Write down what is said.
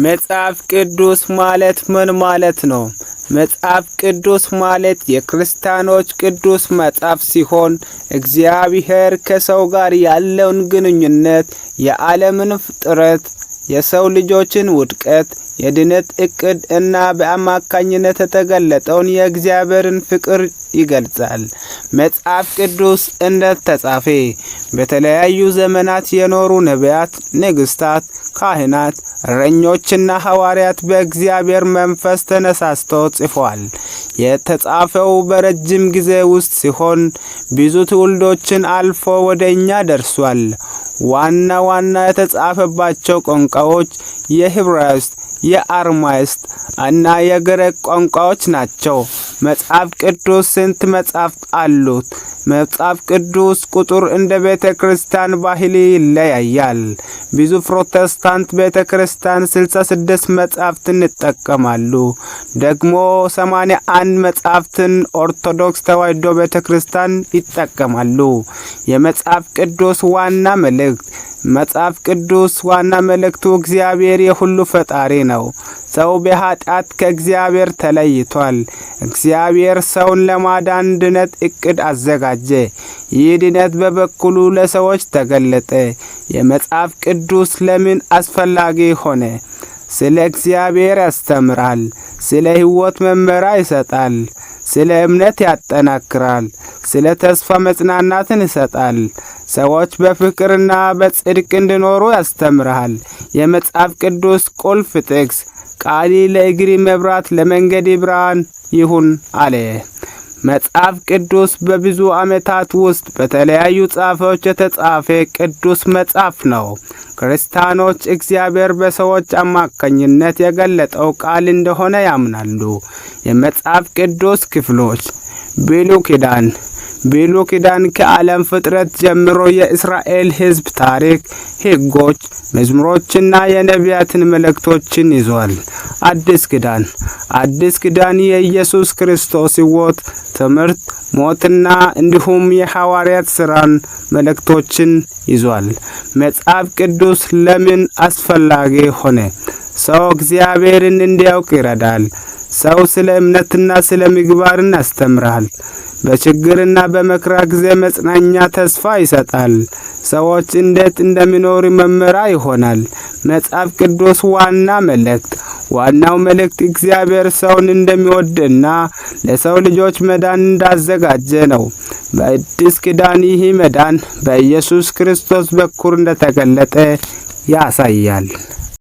መጽሐፍ ቅዱስ ማለት ምን ማለት ነው? መጽሐፍ ቅዱስ ማለት የክርስቲያኖች ቅዱስ መጽሐፍ ሲሆን እግዚአብሔር ከሰው ጋር ያለውን ግንኙነት፣ የዓለምን ፍጥረት፣ የሰው ልጆችን ውድቀት፣ የድነት እቅድ እና በአማካኝነት የተገለጠውን የእግዚአብሔርን ፍቅር ይገልጻል። መጽሐፍ ቅዱስ እንዴት ተጻፈ? በተለያዩ ዘመናት የኖሩ ነቢያት፣ ነገሥታት፣ ካህናት፣ እረኞችና ሐዋርያት በእግዚአብሔር መንፈስ ተነሳስተው ጽፈዋል። የተጻፈው በረጅም ጊዜ ውስጥ ሲሆን ብዙ ትውልዶችን አልፎ ወደ እኛ ደርሷል። ዋና ዋና የተጻፈባቸው ቋንቋዎች የዕብራይስጥ፣ የአርማይስጥ እና የግሪክ ቋንቋዎች ናቸው። መጽሐፍ ቅዱስ ስንት መጻሕፍት አሉት? መጽሐፍ ቅዱስ ቁጥር እንደ ቤተ ክርስቲያን ባህል ይለያያል። ብዙ ፕሮቴስታንት ቤተ ክርስቲያን 66 መጻሕፍትን ይጠቀማሉ። ደግሞ 81 መጻሕፍትን ኦርቶዶክስ ተዋሕዶ ቤተ ክርስቲያን ይጠቀማሉ። የመጽሐፍ ቅዱስ ዋና መልእክት። መጽሐፍ ቅዱስ ዋና መልእክቱ እግዚአብሔር የሁሉ ፈጣሪ ነው። ሰው በኃጢአት ከእግዚአብሔር ተለይቷል። እግዚአብሔር ሰውን ለማዳን ድነት እቅድ አዘጋጀ። ይህ ድነት በበኩሉ ለሰዎች ተገለጠ። የመጽሐፍ ቅዱስ ለምን አስፈላጊ ሆነ? ስለ እግዚአብሔር ያስተምራል። ስለ ሕይወት መመሪያ ይሰጣል። ስለ እምነት ያጠናክራል። ስለ ተስፋ መጽናናትን ይሰጣል። ሰዎች በፍቅርና በጽድቅ እንዲኖሩ ያስተምራል። የመጽሐፍ ቅዱስ ቁልፍ ጥቅስ፦ ቃልህ ለእግሬ መብራት ለመንገዴ ብርሃን ይሁን አለ። መጽሐፍ ቅዱስ በብዙ ዓመታት ውስጥ በተለያዩ ጸሐፊዎች የተጻፈ ቅዱስ መጽሐፍ ነው። ክርስቲያኖች እግዚአብሔር በሰዎች አማካኝነት የገለጠው ቃል እንደሆነ ያምናሉ። የመጽሐፍ ቅዱስ ክፍሎች። ብሉይ ኪዳን። ብሉይ ኪዳን ከዓለም ፍጥረት ጀምሮ የእስራኤል ሕዝብ ታሪክ፣ ሕጎች፣ መዝሙሮችና የነቢያትን መልእክቶችን ይዟል። አዲስ ኪዳን። አዲስ ኪዳን የኢየሱስ ክርስቶስ ሕይወት፣ ትምህርት፣ ሞትና እንዲሁም የሐዋርያት ሥራን መልእክቶችን ይዟል። መጽሐፍ ቅዱስ ለምን አስፈላጊ ሆነ? ሰው እግዚአብሔርን እንዲያውቅ ይረዳል። ሰው ስለ እምነትና ስለ ምግባርን ያስተምራል። በችግርና በመከራ ጊዜ መጽናኛ ተስፋ ይሰጣል። ሰዎች እንዴት እንደሚኖሩ መመሪያ ይሆናል። መጽሐፍ ቅዱስ ዋና መልእክት። ዋናው መልእክት እግዚአብሔር ሰውን እንደሚወድና ለሰው ልጆች መዳን እንዳዘጋጀ ነው። በአዲስ ኪዳን ይህ መዳን በኢየሱስ ክርስቶስ በኩል እንደተገለጠ ያሳያል።